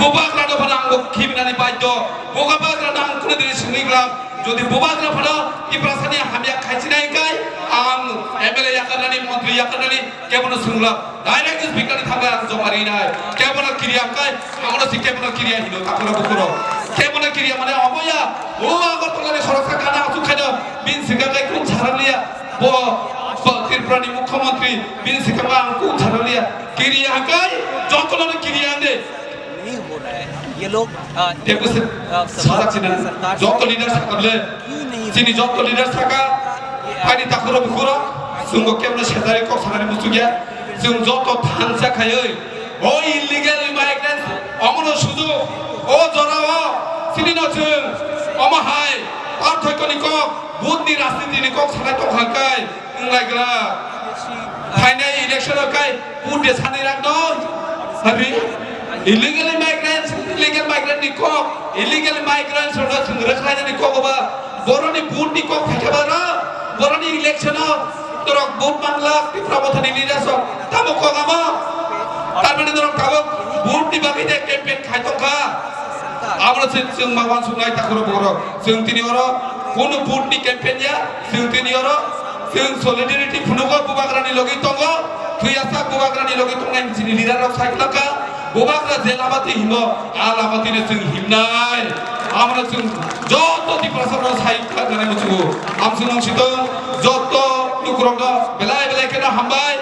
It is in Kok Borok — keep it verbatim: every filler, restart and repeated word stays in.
Bubagra no phano ang bo khiminani baidyo. Bubagra no ang kunu dini simi glak. Jodi bubagra phano Tiprasani hamya khaichinai kai, ang M L A yakarnani, montri yakarnani, kebono sungla. Direct speaker ni thangwi ang joma rinai. Kebono kiriya kai, amono si kebono kiriya hino, takura bukuro. Kebono kiriya mane omoya, o Agartala ni khoroksa gana asuk khaino, bin sika kai kun saraliya. Bo, bo Tripura ni mukhyamantri, bin sika ma ang kun saraliya. Kiriya kai, jotono kiriya ande. नहीं हो रहा है। ये लोग, अ, Tebwse अ, sajak sina सरकार से joto leader sakable, क्यों नहीं chini joto leader saka, ani takuro bukuro, chwngbo kebno sejari kok sanani muchungya, chwng joto thansa khaiwi, o illegal migrants, omono sujuk, o jorao, chini no chwng, omo hai, parthoikoni kok, budni rajnitini kok sanai tongkha kai, Wnglaigwla. Phainai election o kai vote de sanwi rang no. Hari illegal immigrants, illegal migrant ni kok, illegal migrants rok no chwng rwkhlainani kok ba. Boroni vote ni kok phaikha ba ro. Boroni election o torok vote mangla Tipra Mothani leaders rok. Tamo kok amo. Tarmani norok tabuk vote ni bagwi de campaign khai tongkha. Abono se chwng ma wansuknai takuro borok. Chwng tini oro kunu vote ni campaign ya. Chwng tini oro chwng solidarity phunugo bubagrani logi tongo. Thwiyasak bubagrani logi tongnai chini leader rok sai khwlangkha. Bubagra je lama twi himo, a lama twino chwng himnai. Abono chwng joto Tiprasa rok sai khwlangkha nai muchungo. Amsung mungsitong joto lukurokno belai belai kheno hambai.